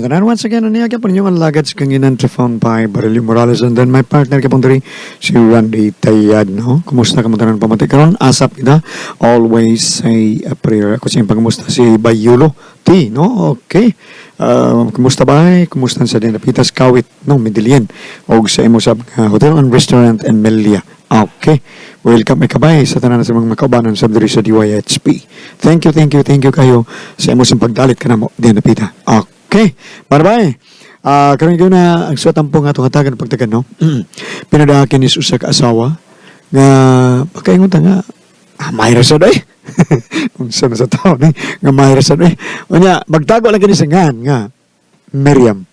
Inyo tanan once again, ano gyapon inyong alagad sa kanginan Trifon by Barilio Morales and then my partner gyapon diri si Randy Tayad, no? Kumusta ka mo tanan pamati karon? Asap kita. Always say a prayer. Ako siyang pangamusta si Bayulo T, no? Okay. Kumusta ba? Kumusta sa Dinapitas Kawit, no? Medellin. Og sa imo sa Hotel and Restaurant Emilia. Okay. Welcome ikabay sa tanan sa mga makaubanan sa diri sa DYHP. Thank you, thank you, thank you kayo sa imo sa pagdalit kanamo Dinapita. Okay. Bye-bye. Karon gyud na ang suwat ang atong hatagan pagtagan, no? Pinadakin ni usa ka asawa nga pagkaingon ta nga mayra sa day. Unsa na sa tao ni nga mayra sa day. Unya magtago lang kini sa ngan nga Miriam.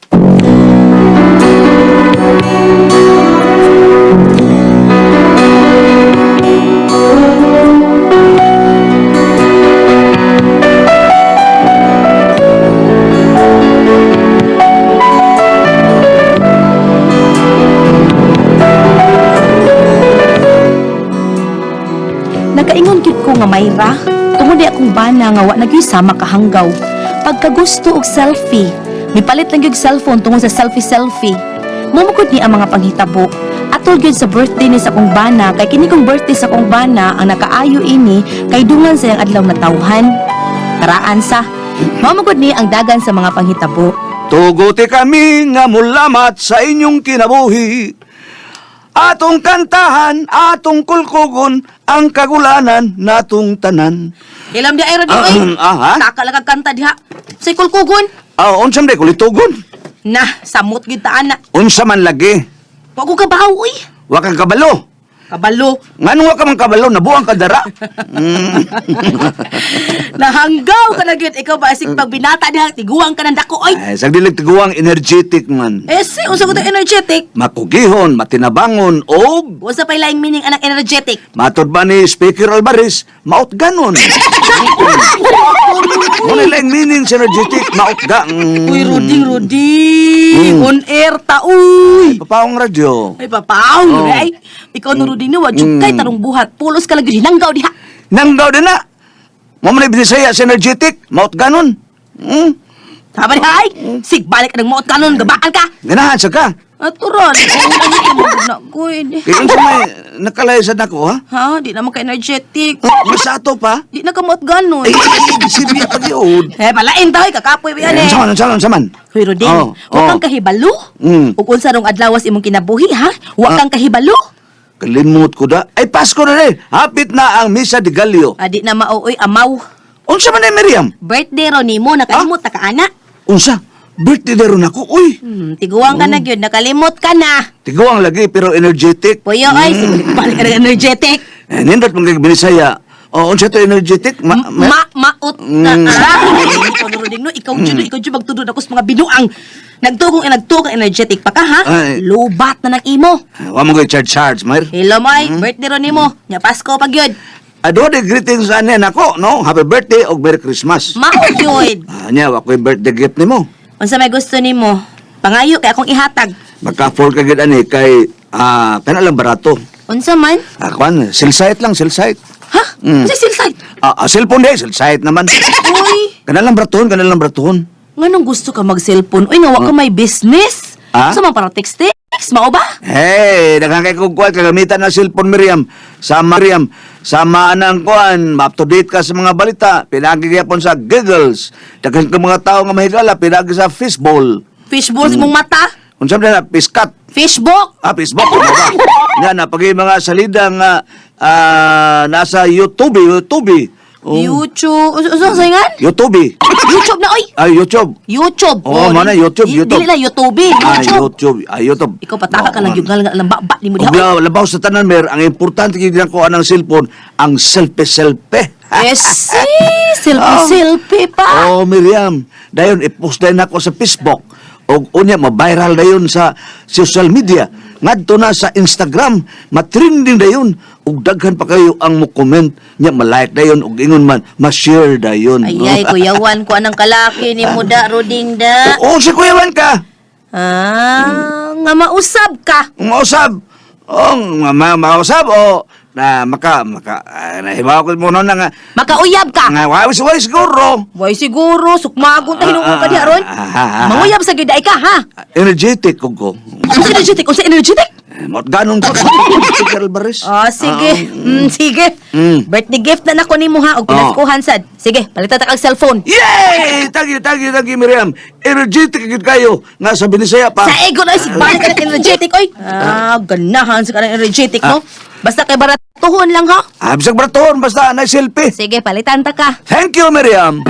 Nakaingon gyud ko nga mayra, tungod di akong bana nga wa na gyud sama kahanggaw. Pagkagusto og selfie, mipalit lang gyud cellphone tungod sa selfie selfie. Mumukod ni ang mga panghitabo. Atol gyud sa birthday ni sa akong bana, kay kini kong birthday sa akong bana ang nakaayo ini kay dungan sa iyang adlaw na tawhan. Karaan sa. Mamukod ni ang dagan sa mga panghitabo. Tuguti kami nga mulamat sa inyong kinabuhi. Atong kantahan, atong kulkugon, ang kagulanan natong tanan. Ilam di ay radio oy. Ah, ha? Taka lang kag kanta diha. Say kulkugon. Ah, unsa man kulitugon? Na, samot gyud ta ana. Unsa man lagi? Wa ko kabaw oy. Wa kang kabalo. Kabalo. Ngano wa ka man kabalo, nabuang ka dara. Nahanggaw ka na gyud ikaw ba asig pag binata diha tiguang ka ng dako oy. Ay, sa dilig tiguang energetic man. Eh si unsa ko energetic? Makugihon, matinabangon, og Unsa pay laing meaning anang energetic? matod ba ni Speaker Alvarez, maot ganon. Muna lang meaning sa energetic, maot ga. Uy, Ruding, Ruding. On air ta uy. Papaong radyo. Ay papaw, Oh. ay. Ikaw no Ruding no, wa jud kay tarong buhat. Pulos ka lang gyud hinanggaw diha. Nanggaw din na. Mo man binisaya sa energetic, maot ganon. Tama diha ay. Sig balik ka ng maot kanon, gabaan ka. Ganahan sa ka. Aturon. Na ko eh. Kaya unsa may nakalay sa nako ha? Ha, di naman ka energetic. Mas ato pa. Di na ka maot ganon. Ay, sirbi pa gyud. Eh, palain ta, oy, kakapoy ba yan eh. Unsa man, unsa man, unsa man? Hoy, Rodin, Oh, wa oh. kang kahibalo. Ug unsa rong adlawas imong kinabuhi, ha? Wa kang kahibalo. Kalimot ko da. Ay, Pasko na rin. Hapit na ang Misa de Gallo. Adi na maooy amaw. Unsa man ay Miriam? Birthday ro nimo nakalimot ta ka ana. Unsa? Birthday na ron ako. Uy, Tiguang ka na gyud, nakalimot ka na. tiguang lagi pero energetic. Puyo ay, mm. balik ka ng energetic. Eh, nindot mong binisaya. Oh, unsa to energetic? Ma, ma, Maot na. Ah, ikaw Rodin, no, ikaw jud, ikaw jud magtudod ako sa mga binuang. Nagtugong nagtugong energetic pa ka ha. Ay. Lubat na ng imo. Wa mo charge charge, Mayor. Hello moy, birthday ro nimo. Nya Pasko pa gyud. Ado de greetings ani nako, no? Happy birthday ug Merry Christmas. Mao gyud. Ah, nya wa ko'y birthday gift nimo. Unsa may gusto nimo? Pangayo kay akong ihatag. Maka-afford ka gid ani kay kana lang barato. Unsa man? Ah, kwan, cell site lang, cell site. Ha? Unsa silsite? Cellphone day, cell site naman. Uy, Kana lang baratuhon, kana lang baratuhon. nganong gusto ka mag-cellphone? Uy, nga wa ka may business. Ah? Unsa man para text text mao ba? Hey, daghan kay kog kuan kagamitan ng cellphone Miriam. Sa Miriam, sama anang kuan, up to date ka sa mga balita, pinagi gyapon sa Googles. Daghan ka mga tao nga mahigala pinagi sa Fishbowl. Fishbowl sa imong mata. Unsa man na piskat? Facebook. Ah, Facebook ano ba? Nga na pag mga salida nga nasa YouTube, YouTube. Oh, YouTube. Unsa sa ingan? YouTube. YouTube na oy. Ay, YouTube. YouTube. Oo, oh, mana YouTube, YouTube. Dili na YouTube, Ah, YouTube. YouTube. Ah, YouTube. Ikaw pataka ka lang gyud nga lang ba nimo Ug diha. labaw sa tanan mer, ang importante gyud ko anang cellphone, ang selfie-selfie. Yes, selfie selfie pa. Oh, Miriam, dayon i-post dayon ako sa Facebook. Og unya ma-viral dayon sa social media. Ngadto na sa Instagram, ma-trending dayon ug daghan pa kayo ang mo-comment nya ma-like dayon ug ingon man ma-share dayon. Ay, ay, kuyawan ko anang kalaki ni mo da, Ruding da. Oo, si Kuya Juan ka. Ah, nga mausab ka. Mausab. Oh, nga mausab o Na maka maka ah, nahibaw ko mo na nga Makauyab ka. nga wa wa siguro. Way siguro, sukmagon ta hinuon ka diha ron. Ah. Manguyab sa gyud ay ka ha. Energetic ko ko. Unsa energetic? Unsa energetic? Mot ganon ko. Si Alvarez. Ah, sige. Sige. Birthday gift na nako nimo ha og pinaskuhan sad. Sige, palitan ta kag cellphone. Yay! Thank you, thank you, thank you, Miriam. Energetic gyud kayo nga sa Binisaya pa. Sa ego na si balik ka ng energetic oy. Ah, ganahan sa kanang energetic no. Basta kay baratuhon lang ha. Ah, bisag bratoon basta na selfie. Sige, palitan ta ka. Thank you, Miriam.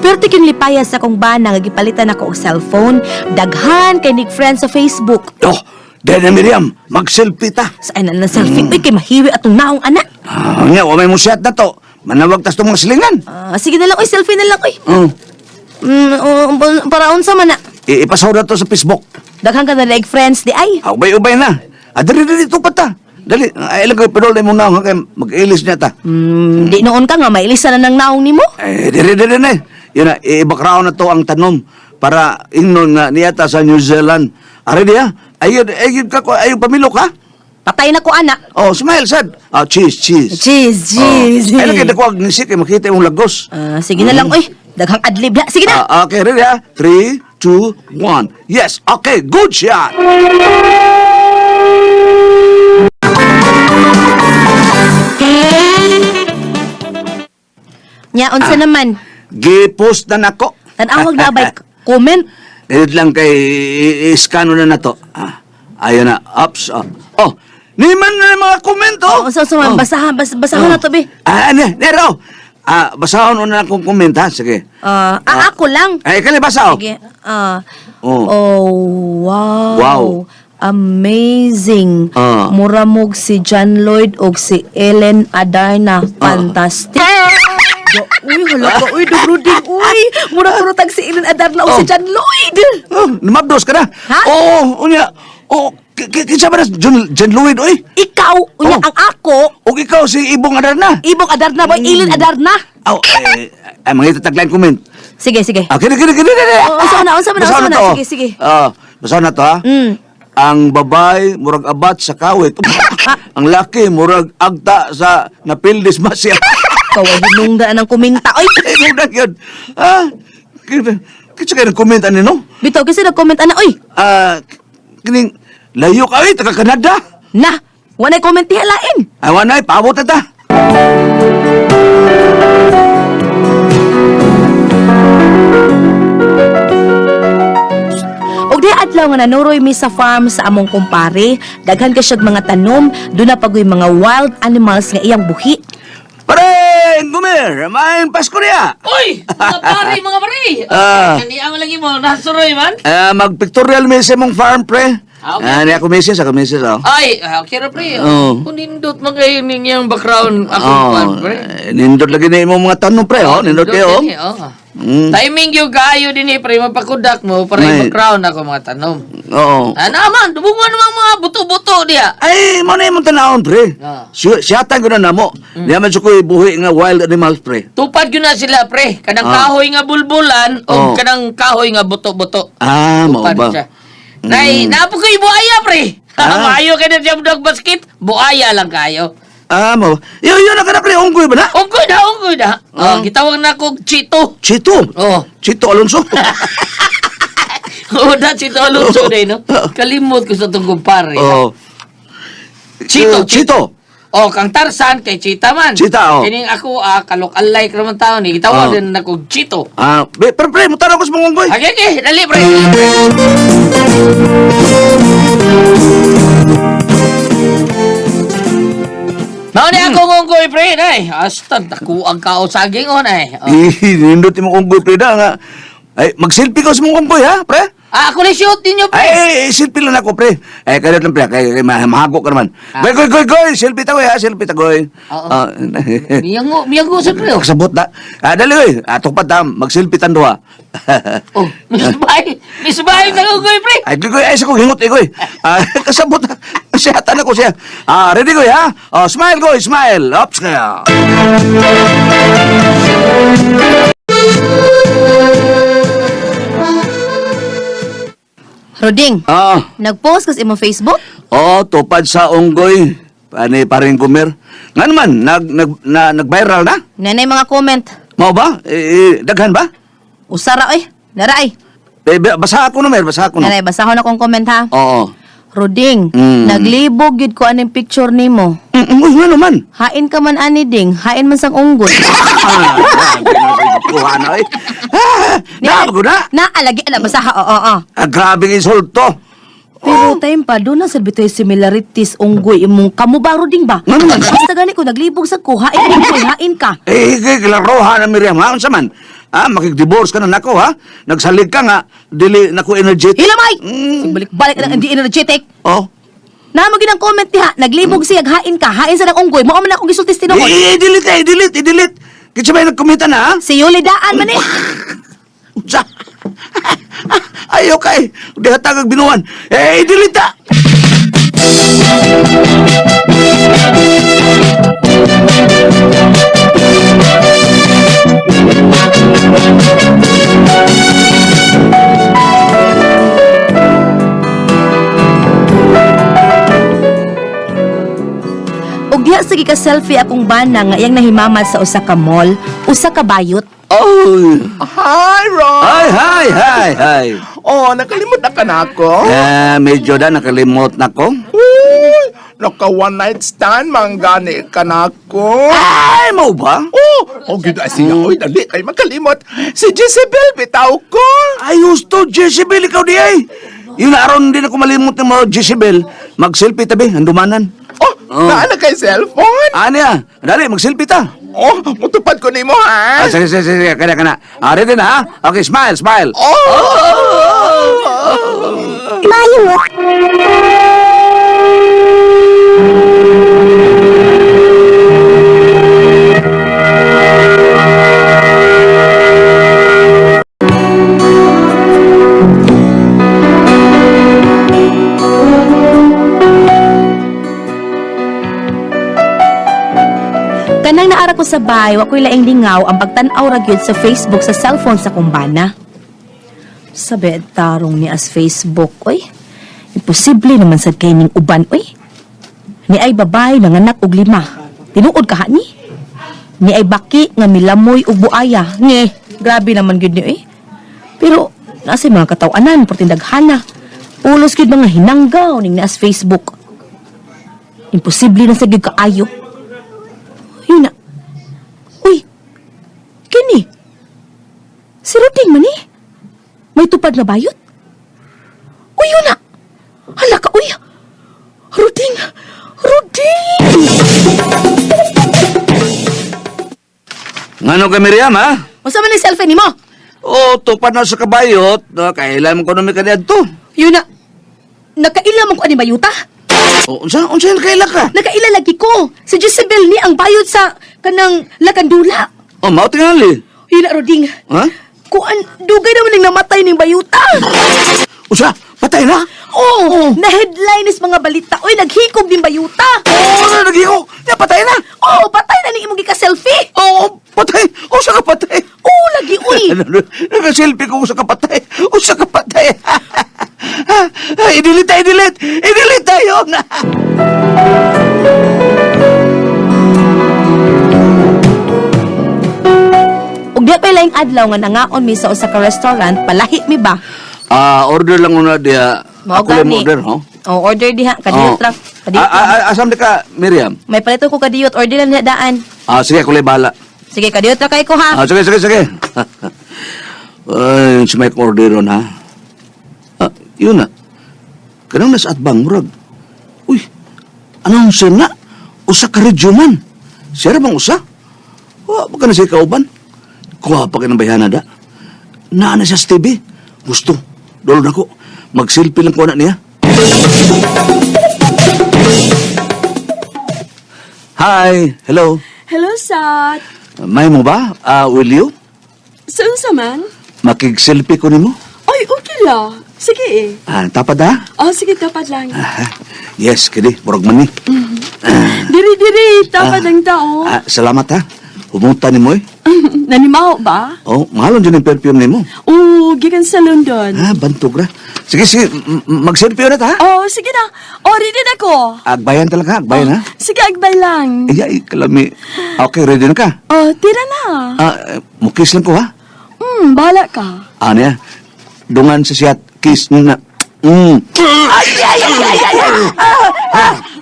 Pero yung lipaya sa akong bana nga gipalitan ako og cellphone, daghan kay nig friend sa Facebook. Oh, dahil na Miriam, mag-selfie ta. Sa ay na na selfie, uy kay mahiwi atong naong anak. Ah, nga, wa may musyat na to. Manawag tas itong mga silingan. Ah, sige na lang oy, selfie na lang oy. Oh, Oh, para unsa man na. Ipasaw na to sa Facebook. Daghan ka na like friends di ay. Ah, ubay-ubay na. Ah, dali, dali, tupat ta. Dali, ay lang kayo, pinol na mo na, kay mag-ilis niya ta. Di noon ka nga mailisa na ng naong nimo. Eh, dili, dili na eh. Yun na, i-background na to ang tanom para ingnon nga niya ta sa New Zealand. Are niya, ayun, ayun ka ko, ayun pamilo ka. Patay na ko anak. Oh, smile, sad. Ah, cheese, cheese. Cheese, cheese. Oh. Ay, lagi na ko, ngisi, kay makita yung lagos. Ah, sige na lang oy. Daghang adlib na. Sige na. Ah, okay, ready ha? 3, 2, 1. Yes, okay, good shot! Nya unsa naman? Gipost na nako. Tan-awag na bay comment. Dito lang kay iskano na nato. Ah, ayun na, ups. Oh, oh niman na yung mga komento. Oh, unsa unsa man basahan basahan na to be. Ah, ano, nero. Ah, basahon una na akong comment ha. Sige. Ah, ah, ako lang. Ay, kali basa oh. Sige. Ah. Oh. Oh, wow. Wow. Amazing. Ah. Muramog si John Lloyd og si Ellen Adarna. Fantastic. Uy, hala ka. Uy, dugruding. Uy, mura-mura tag si Ellen Adarna og si Oh. John Lloyd. Oh, namabdos ka na. Ha? Oo, unya. Oh, kinsa ba na John Lloyd oy? Ikaw, unya Oh. ang ako, Og ikaw si Ibong Adarna. Ibong Adarna boy, Ellen Adarna. Aw, eh, ay, mga itataglain comment. Sige, sige. Ah, kini, kini, kini, kini. Oh, unsa man na, unsa man na, Basahon unsa man na. to. Sige, sige. Ah, basahon na to ha. Ang babay murag abat sa kawit. Ang laki murag agta sa napildis masya. Ikaw ay hinungdan ng kuminta. Oy, Eh, murag yun. Ah, kini, kinsa kayo nag-comment ani no? bitaw kasi nag-comment ana oy. Ah, kining layo ka oy, taga Canada. Na, walay comment diha lain. Ay, wanay, paabot na ta. Og di adlaw nga nanuroy mi sa farm sa among kumpare, daghan ka siyag mga tanom, doon na pagoy mga wild animals nga iyang buhi. Pare, Gumer, maayong Pasko niya. Uy! Mga pare, mga pare! Ah. Kani ang lagi mo, nasuroy man. Ah, magpictorial mi sa mong farm, pre. Ah, okay. Ah, niya ako misis, ako misis, oh. Ay, ah, okay ra pre. Oo. Kung nindot man kayo ninyang background ako Oh, oh, pre. eh, nindot lagi na imong mga tanong, pre, oh. Nindot kayo, oh. Din eh, oh. Mm. Timing yung kaayo din eh, pre. Mapakudak mo para May- i-background ako mga tanom. Oo. Ah, naman, dubungan naman mga buto-buto diya. Ay, mo na imong tanawon, pre. Ah. Siyatan ko na namo. Niya man ko'y buhi nga wild animals, pre. Tupad yun na sila, pre. Kanang Ah. kahoy nga bulbulan o Oh. kanang kahoy nga buto-buto. Ah, mao Tupad ba? siya. Nay, napo ko'y buaya, pre. Ah. Maayo ka na siya dog basket. Buaya lang kayo. Ah, mao. Yo, yo na ka na, pre. Unggoy ba na? Unggoy na, unggoy na. Ah. Oh, gitawag na kog Chito. Chito. Oh. Chito Alonso. Oo, na Chito Alonso na no? Kalimot ko sa itong kumpare. Oh. Chito, Eh, Chito. Oh, kang Tarzan kay Chita man. Chita, oh. Kining ako, ah, kalok-alike naman tao ni. Gitawag Oh. din na kog Chito. Ah, pre, pre, mutanong ko sa mga unggoy. Okay, okay, dali, pre. Dali, pre. Mao ni ako ng unggoy, pre. Nay, hasta nakuang kao saging, oh, nay. Oh. Eh, nindot imong unggoy, pre, da nga. Ay, mag-selfie ko sa mong unggoy, ha, pre? Ah, ako na shoot ninyo, pre. Ay, ay, ay, selfie lang ako, pre. Ay, kaya lang, pre. Kaya, kaya mahago ka naman. Goy, goy, goy, goy. Selfie tagoy, ha? Selfie tagoy. Oo. Ah, Miyango, miyango sa pre. Oh. Kasabot na. Ah, dali, goy. Ah, tupad, ha. Mag-selfie tan duha. Oh, misbay. Misbay sa unggoy, pre. Ay, goy, goy. Ay, sa kong hingot, eh, goy. Ah, kasabot na. Sihatan ako siya. Ah, ready, goy, ha? Oh, smile, goy, smile. Ops, kaya. Roding, Ah, nag-post kas imong Facebook? oo, tupad sa unggoy. Ani paring kumer. Nga naman, nag-viral na? Nanay mga comment. Mao ba? Eh, daghan ba? Usara oy, nara ay. Eh, basa ako no, Mer. Basa ako no. Nanay, basahon akong comment ha. Oo. Roding, naglibog gyud ko aning picture nimo. Uy, nga naman. Hain ka man ani ding, hain man sang unggoy. Ah, kuha na eh. Ah, na, na. Na alagi ala basaha oo oo. Ah, grabe ng insulto. Pero time pa doon na sad bitoy similarities unggoy imong kamo ba Roding ba? Nga naman. Basta gani ko naglibog sa ko, hain unggoy, hain ka. Eh, klaroha na Miriam, ha? Unsa man? Ah, makig-divorce ka na nako, ha? Nagsalig ka nga, dili nako energetic. Hilamay! Balik-balik na hindi energetic. Oh. Namo gid ang comment diha, naglibog siya hain ka, hain sa nang unggoy. Mao man akong gisulti tinuod. Eh, delete, eh, delete, eh, delete. Kinsa may nagkomenta na, ha? Si Yuli Daan man eh. Unsa? Ayaw kay, di hatag ang binuan. Eh, delete ta. Ug diha sige ka selfie akong bana nga iyang nahimamat sa usa ka mall, usa ka bayot. Oh. Hi, Ron! Hi, hi, hi, hi. Oh, nakalimot na ka na ako? Eh, medyo na nakalimot na ko. Uy, naka one night stand, manggani ka na ako. Ay, mau ba? Oh, oh, gid ay siya. Uy, dali kay makalimot. Si Jezebel, bitaw ko. Ay, gusto, Jezebel, ikaw di ay. Yun na aron din ako malimot ng mga Jezebel. Mag-selfie tabi, handumanan. Oh, Oh. naa na kay cellphone? Ano ya? Dali, mag-selfie ta. Oh, mutupad ko nimo ha. Ah, sige, sige, sige, kana, kana. Ah, ready na, ha? Okay, smile, smile. Oh! Kanang naara ko sa bay, wa ko'y laing lingaw ang pagtan-aw ra gyud sa Facebook sa cellphone sa kumbana. Sabi tarong ni as Facebook, oy. Imposible naman sad kay ning uban, oy. Ni ay babay nanganak og lima. Tinuod ka ha ni? Ni ay baki nga milamoy og buaya. Nge, grabe naman gyud ni oy. Pero nasa mga kataw-anan perting daghana. Pulos gyud mga hinanggaw ning naas Facebook. Imposible na sa gyud kaayo. Yun na. Uy! Kini! Si Roding man eh. May tupad na bayot? Uy, yun na! Hala ka, uy! Roding! Roding! Ngano ka, Miriam, ha? Unsa man ang selfie nimo? Oh, tupad na sa kabayot. Ah, kailan ko naman kaniadto. Yun na. Nakaila man ko ani bayuta? Oh, unsa, unsa yung kaila ka? Nakaila lagi ko. Si Jezebel ni ang bayot sa kanang lakandula. Oh, mao tingali. Yun na, Roding. Ha? Kuan, dugay naman ning namatay ning bayuta. Unsa? Patay na? Oh, na headline is mga balita. Uy, naghikob din bayuta. Oh, nagiko. Ya, patay na. Oh, patay na ni imong gika-selfie. Oh, patay. Usa ka patay. Oh, lagi uy. Nag-selfie ko usa ka patay. Usa ka patay. I-delete, i-delete. I-delete tayo na. Ug di pa laing adlaw nga nangaon mi sa usa ka restaurant, palahi mi ba? Ah, order lang una diya. Mao Ako lang gani. order, ho? Oh, order diha kadiyot ra. Kadiyot. Ah, ah, ah, asam di ka, Miriam? May palito ko kadiyot, order lang niya daan. Ah, sige, ako lang bahala. Sige, kadiyot ra kay ko ha. Ah, sige, sige, sige. Ay, si Mike order ron, ha? Ah, yun na. Kanang nasa atbang, murag. Uy, anong sir na? Usa ka radyo man. Sir bang usa? Wa pa ka na siya kauban. Kuha pa ka ng bayhana da. Naa na siya sa TV. Gusto. Dolo na ko. Mag-selfie lang ko na niya. Hi. Hello. Hello, Sat. May mo ba? Ah, will you? Saan sa man? Makig-selfie ko nimo? Ay, okay la. Sige eh. Ah, tapad ah? Oh, sige, dapat lang. Ah, yes, kini, murag man ni. Diri, diri. Dapat lang tao. Ah, salamat ha. Humunta ni mo eh. Nanimaho ba? Oh, mahalon dyan yung perfume nimo. Oo, gikan sa London. Ah, bantog ra. Sige, sige, mag-selfie ulit ha. Oh, sige na. Oh, ready na ko. Agbayan talaga, agbayan ha. Sige, agbay lang. Ay, ay, kalami. Okay, ready na ka? Oh, tira na. Ah, mukis lang ko ha. Bahala ka. Ano yan? Dungan sa siyat, kiss na. Ay, ay, ay, ay, ay, ay.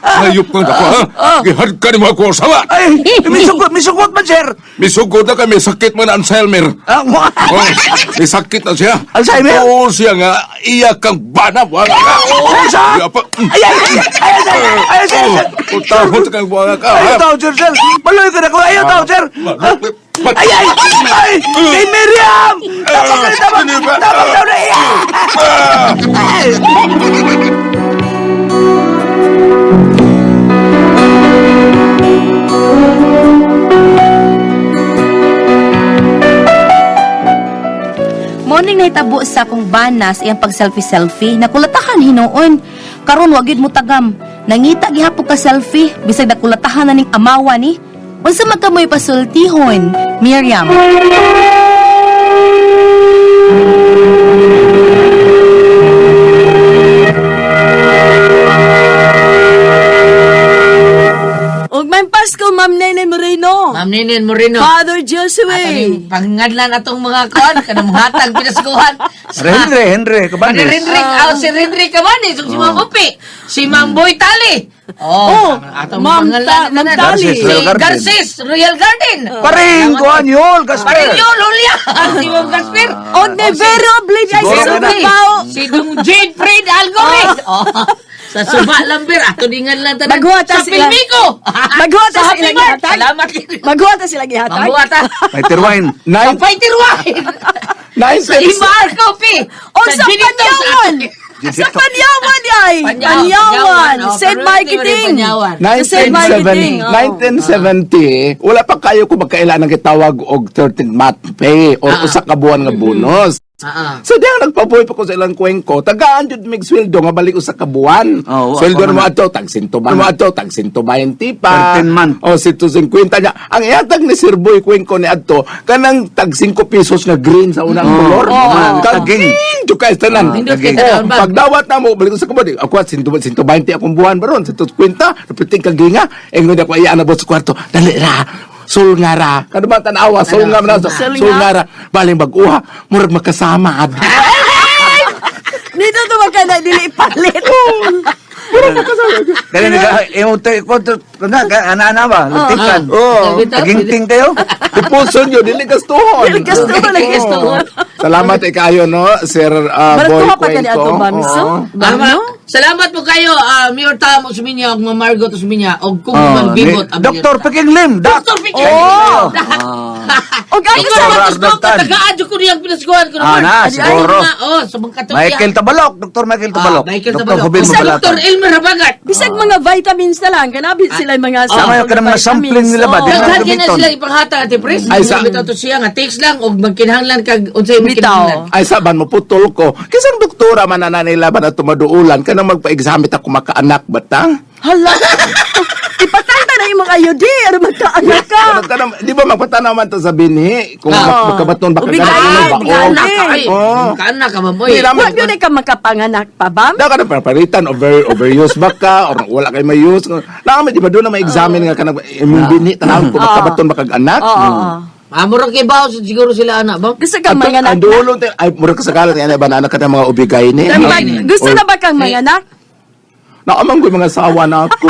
Hayop kang dako, ha? Gihad ka ni mga kusawa. Ay, misugot, misugot man, sir. Misugod na kami, sakit man ang Alzheimer. Ah, Oh, may sakit na siya. Alzheimer? Oo siya nga, iya kang bana, wala ka. Oo, siya. Iya pa. Ay, ay, ay, ay, ay, ay, sir, sir. Utahot kang buwanga ka, Ayaw ha? tao, sir, sir. Baloy ka na ko. Ayaw tao, sir. Ah, Ay, ay, ay, kay Miriam! Tapos na, tapos, tapos daw na, iya! Ay! Morning nahitabo sa akong banas iyang pag-selfie-selfie. Nakulatahan hinuon. Karon wa gyud mo tagam. Nangita gihapon ka selfie bisag nakulatahan na ning amawa ni. Unsa man kamoy pasultihon, Miriam? Og may Pasko, Ma'am Nene Moreno. Ma'am Ninin Moreno. Father Ato Josue. ning pangadlan atong mga kuan kanang hatag pinaskuhan. Henry, Henry, Cabanes. Si Henry, si Henry Cabanes, ug si Ma'am Upi, si Ma'am Boy Tali. Oh, Oh, atong Ma'am pangalan Ma'am na Tali. Garces, Si Royal Garden. Garces, Royal Garden. Paring, kuan yun, Gasper. Paring yun, Julia. Si Ma'am Gasper. Og Nevero Blade ay Siguro sa ka na. Sumabaw. Si Dong Jade Fred Algore. Oh. Sa Suba Lambir, ato dingan lang tanan. Maghuwa ta Sa sila. Pilmico. Maghuwa ta Sa Happy sila Mart. gihatag. Salamat. Maghuwa ta sila gihatag. Maghuwa ta. Fighter wine. Sa Fighter Wine. Sa Imar Coffee. Og sa Ginito, Panyawan. Sa Panyawan ay. Panyawan. Oh, Said pero marketing. Panyawan. Sa marketing. Oh. 1970, wala pa kayo kung magkailan ang gitawag og 13th month pay or usa ka buwan nga bonus. So diyang nagpabuhi pa ko sa ilang kwengko, tagaan jud mig sweldo nga balik usa ka buwan. Oo, Sweldo ako na mo man. adto tag 120 mo adto tag 120 pa. 13 month. O 150 niya. Ang ihatag ni Sir Boy Kwengko ni adto kanang tag 5 pesos nga green sa unang kolor. Oo. Kaging jud kay tanan. Nindot kay Oh, tanan ba? pagdawat na mo balik sa kabod. Ako 120 akong buwan baron, 150, napiting kaginga. Ingon ako iya na sa kwarto. Dali ra. Sul nga ra. Kano ba tanawa? Sul nga man. Sul Sul nga ra. Baling bag-uha, murag makasama. Nito to magkana dili ipalit. Kaya nag imong te ko na ana-ana ba? Lutikan. Oo. Taginting kayo. Ipuson yun, dili gastuhon. Dili gastuhon, Dili gastuhon. Salamat eh kayo no, Sir Barang Boy tuha pa tani Cuenco. ato ba, miso? Oo. Tama. Salamat po kayo, Mayor Tam Osminia ug Ma'am Margot Osminia ug kung Oh, Ma'am Bibot ang Mayor Dr. Tam. Peking Lim, Doc. Dr. Peking Oh. Lim. Og ako Ikaw sa naman Dr. gusto ko, Tan. tagaan ko niyang pinaskuhan ko Ah, naman. na, siguro. Oh, sa mga katuya. Michael Tabalok, Dr. Michael Tabalok. Ah, Michael Dr. Tabalok. Jobel Sa Mabalatan. Dr. Elmer Habagat. Bisag mga vitamins na lang, kanabi sila yung mga Tama sample yun, kanang mga vitamins. sampling nila ba? Oo. Di na Daghan kina gamiton. sila ipanghatag ate Pres. Ay, sa- Bitaw to siya nga text lang og magkinahanglan kag unsay Bitaw. kinahanglan. Ay saban mo putol ko. Kisang doktora man na nila ba na tumaduulan kanang magpa-examit ako makaanak ba ta? Hala. Ipatay ta na imong ayodi aron magkaanak ka. Kanang- kanang- Di ba magpatanaw man ta sa binhi kung magkabaton ba ka Ubigay, ganang ubigay. baog. Anak ka ay. Oo. Kaanak ka mamoy. Di naman. Wa gyud ka makapanganak pa ba? Da ka na papalitan over overuse ba ka or wala kay may use. Naami di ba doon na may examine nga kanang imong binhi tanawon kung magkabaton ba kag anak. Oo. oo. Ah, murag kay baho siguro sila anak ba? Gusto kang Ang manganak ang na? dulo ay murag kasagalan kay ba na anak ka ng mga ubigay ni. Tambag, gusto na ba kang manganak? Naamang ko yung mga sawa na ako.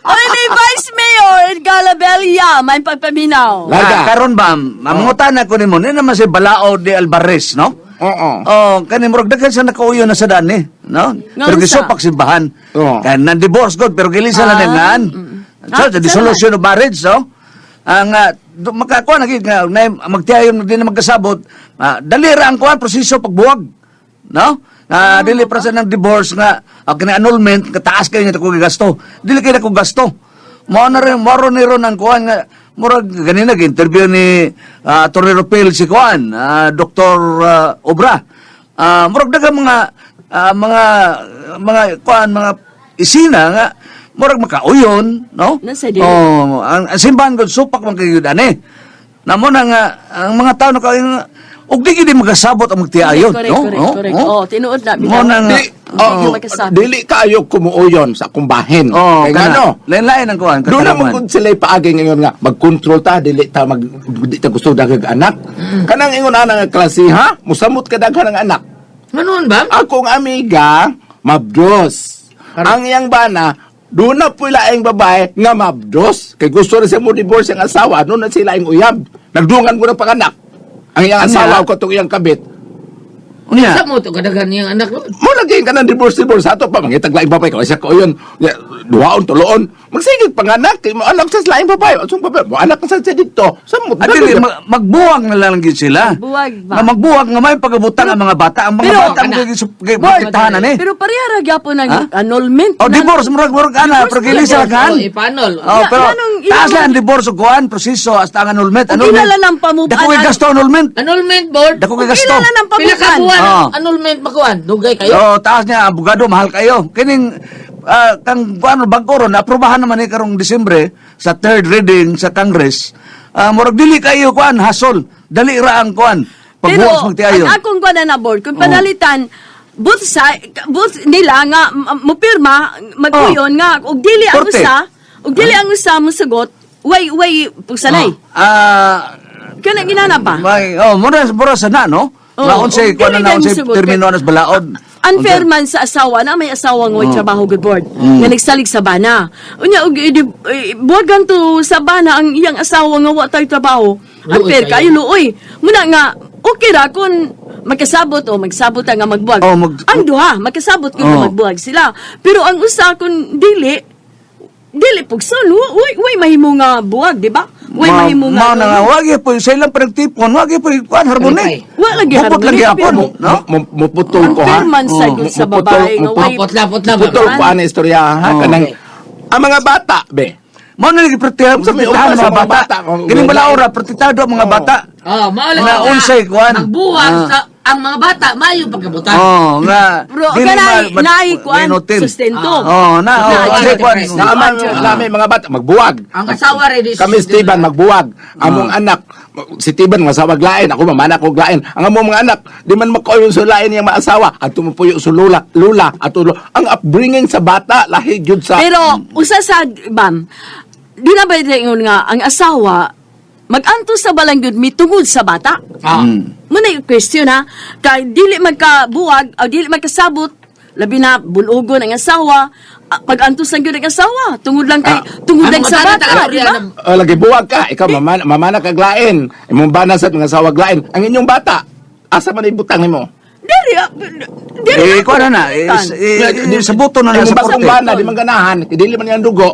Oy, may Vice Mayor Galabella, may pagpaminaw. Larga. Ah, karon ba, mangutan ako nimo ni naman si Balao de Alvarez, no? Oo. Oh, kani murag daghan sa nakauyo na sa dani, no? Nga Pero unsa? gisupak simbahan. Oo. Kaya nan divorce god pero gilisa na ngan. So, Ah, the dissolution of marriage, no? Ang makakuha na gid nga na magtiayon di na magkasabot, dali ra ang kuan proseso pagbuwag. No? Dili para sa ng divorce nga kini annulment kataas kayo niya ko gasto. Dili kay ko gasto. Mao na rin moro ni ron ang kuan nga murag ganina interview ni Atty. Ropel si kuan, Dr. Obra. Murag daghang mga mga mga kuan mga isina nga Murag makauyon, no? Nasa di. Oh, ang simbahan gud supak man kayo ani. Namo na nga ang mga tao na kayo og di gid makasabot ang magtiayon, Correct, no? correct, No? correct. No? Oh, tinuod na Mo na nga. Di, oh, Hindi makasabot. dili kaayo kumuuyon sa kumbahin. Oh, Kay kana. ngano? Lain-lain ang kuan Doon na katalaman. mo sila paagi ngayon nga mag-control ta dili ta mag di ta gusto daghang anak. Kanang ingon ana nga klase ha, musamot ka daghan ang anak. Manon ba? Akong amiga mabdos. Ang iyang bana doon na po laing babae nga mabdos. Kay gusto na siya mo divorce ang asawa, doon na sila ang uyab. Nagdungan ko ng panganak. Ang iyang Ano asawa ya? ko itong iyang kabit. Unya. Sa mo to kadaghan niyang anak ron. Mo lagi ka ng divorce divorce ato pa mangitag laing babae ko siya ko yun. Ya, duhaon tuloon. Magsigig panganak kay mo anak sa laing babae. Asong babae mo anak sa siya dito. Samot. At dili, magbuwag na lang gyud sila. Magbuwag ba? Nga magbuwag nga may pagabutang ang mga bata. Ang mga pero- bata ang protektahan ani. Pero pareha ra gyapon ang Ha? annulment. O divorce murag murag ana, pero Divorce kili sila talaga. kan. Oh, ipanol. Oh, pero taas lang ang divorce ug kuan proseso hasta ang annulment. Ug kilala ng pamukaan Dako kay ang- gasto annulment. Annulment board. Dako kay gasto. Kilala ng Pila ka pamukan. buwan Ah. annulment makuan. Dugay kayo. Oh, taas niya abogado mahal kayo. Kining kang kuan bag-o ron aprobahan naman ni karong Disyembre sa third reading sa Congress. Murag dili kayo kuan hasol. Dali ra ang kuan. Pero Pagbuwag sa magtiayon. ang akong kuan na board kung panalitan both sa both nila nga mupirma magkuyon nga og dili ang Oh. Korte. usa og dili ang usa mosugot way way pugsanay. Kana ginana ba? May, oh, mura mura sana no. Oo. Nga unsay Oh, kuan dili na kayo unsay musugot. termino anas balaod. Unfair man sa asawa na may asawa nga way trabaho good board nga nagsalig sa bana. Unya og buwagan to sa bana ang iyang asawa nga wa tay trabaho. Luoy Unfair kayo. kayo luoy. Muna nga okay ra kung magkasabot o magsabot ang nga magbuwag. Oh, ang duha magkasabot kung Oh. magbuwag sila. Pero ang usa kung dili dili pugson, way way mahimo nga buwag, di ba? Way mahimo nga. Mao na nga wag po sa ilang panagtipon, wag po kuan harmony. Wa lagi Bukod harmony, lang gyapon, pero- no? Muputol ko ha. Unfair man sa gud sa babae nga way Potla potla ba? Putol ko ana istorya ha Oh. kanang ang mga bata be. Mao na lagi protektahan Sa may sa upa sa mga mga bata. bata. Oh, Kining balaod ra protektado ang mga bata. Oh, mao lang Nga nga unsay kuan. Magbuwag sa ang mga bata mayo pagkabutan. Oh, nga Bro, dili kanay naay kuan minutin. sustento. Oh, na oh, Naay. unsay kuan. Naman nami mga bata magbuwag. Ang asawa rin is Kami Steven magbuwag. Among anak si Steven masawag lain, ako mamana ko lain. Ang among mga anak di man makoyon sa lain niyang maasawa adto mo puyo sa lula, lula ato ang upbringing sa bata lahi jud sa Pero usa sa bam, di na ba ingon nga ang asawa magantos sa balang gyud mitungod sa bata? Ah. Muna yung question ha, kay dili magkabuwag o dili magkasabot, labi na bulugon ang asawa, pag-antos lang gyud ang asawa tungod lang kay tungod Ang lang mga sa bata, bata, di ba? Oh, lagi buwag ka, ikaw mamana, mamana kag lain. Imong bana sa mga asawa lain. Ang inyong bata, asa man ibutang nimo? Dili dili Eh, kuan na na. Eh, sa buto na na Imong sa bagong korte. bana di man ganahan, dili man yang dugo.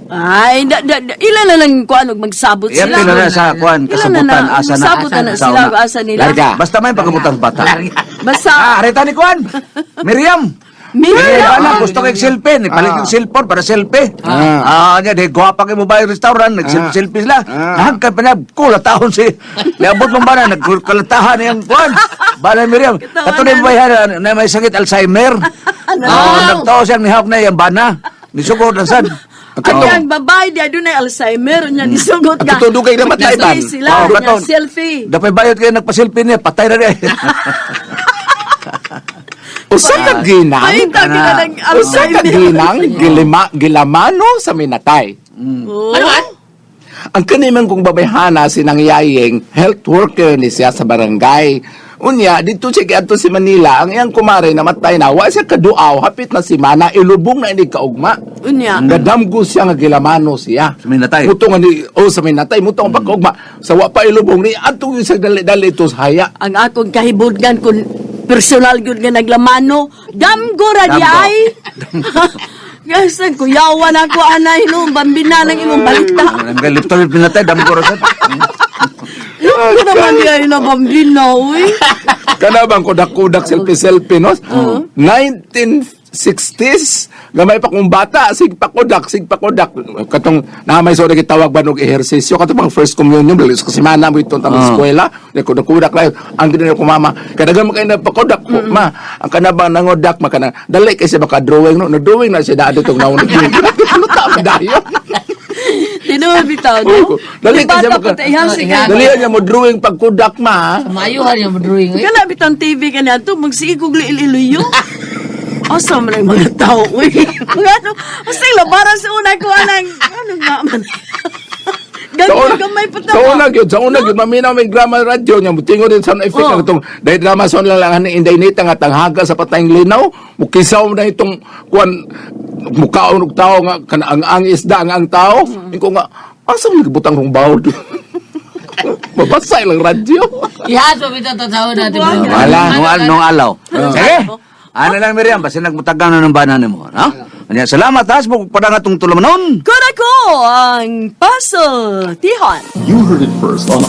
Ay, da, da, da, ilan na lang kuan og magsabot Yan sila. pila na sa kuan Ilan na kasabutan na, asa na. Magsabot na, na Asawa sila na. asa nila. Larga. Basta may pagkabutan sa bata. Basta Ah, harita ni Kuan. Miriam. Miriam. Eh, wala, gusto ko yung selfie. Nipalit yung cellphone para selfie. Ah, niya, di gwapa kay mo ba yung restaurant, nag-selfie sila. Nahagkan pa niya, kula taon si. Niabot mong bana, nagkalatahan niyang Kuan. Bala Miriam, kato na yung bayan na may sakit Alzheimer. Ah, nagtao siyang nihawak na yung bana. Nisugod na sad. Ang yang babae di adunay Alzheimer nya nisugot ka. Ang totoo dugay namatay ban. Selfie sila, Oh, nya katon. selfie. Dapay bayot kayo nagpa-selfie niya, patay na niya. Usa ka ginang, Ay, tagi na ng usa ka Alzheimer. ginang gilima, gilamano sa minatay. Oh. Ano an? Ang kanimang kong babayhana sinangyayeng health worker ni siya sa barangay. Unya, dito siya kiadto si Manila, ang iyang kumare namatay na, wa siya kaduaw, hapit na si Mana, ilubong na ini kaugma. Unya. Gadamgo siya nga gilamano siya. Sa minatay. Muto nga ni, oh, sa minatay, muto nga pagkaugma. Sa wa pa ilubong ni, adto yung sa dali-dali ito sa haya. Ang akong kahibudgan kun personal gyud nga naglamano, damgo ra di Damgo. ay. Gasan kuyawan ako anay no, bambina ng imong balita. Ang galipto yung pinatay, dami ko rin. Damgo naman di ay na bambina uy. Kana bang kudak-kudak selfie-selfie, no? 19 60s. Gamay pa kong bata, sig pakodak, sig pakodak. Katong na may so gitawag ba og ehersisyo katong pang first communion dali sa semana mo itong tamang eskwela. Di ko nakudak lang. Ang ginoo ko mama, kadagan man kay nagpakodak ko, ma. Ang kanabang nangodak makana. Dali kay siya maka drawing no. Na drawing na siya daadto tong naon. Ano ta dayon? Tinuod bitaw, Uy, no? dali Yung kay siya bata maka. pa tayo, sige. Dali niya mo drawing pagkudak ma. Mayuhan yung drawing. Eh. Kana bitang TV kaniya to magsige kog liililuyo. Asa man ang mga tao, uy. Mga ano, basta yung labaran sa una ko, anang, ano nga man. Gagawin gamay pa Sa una gyud maminaw may drama radyo nya mutingo din sound effect Oh. ang itong dahil drama sound lang lang ni Inday Nita nga tanghaga sa patayng linaw mukisaw na itong kuan mukaon og tao nga kana ang isda ang tao inko nga asa man gibutang rong bawd. Mabasa ilang radyo. Ihas pa bitaw tatawon natin, pre. Wala, nung, nung alaw. Sige. Ano lang, Miriam, basta nagmutagang na ng bana nimo, no? Anya, salamat ha, sa pagpadanga tong tulamanon. Kuna ko ang puzzle, Tihon. You heard it first on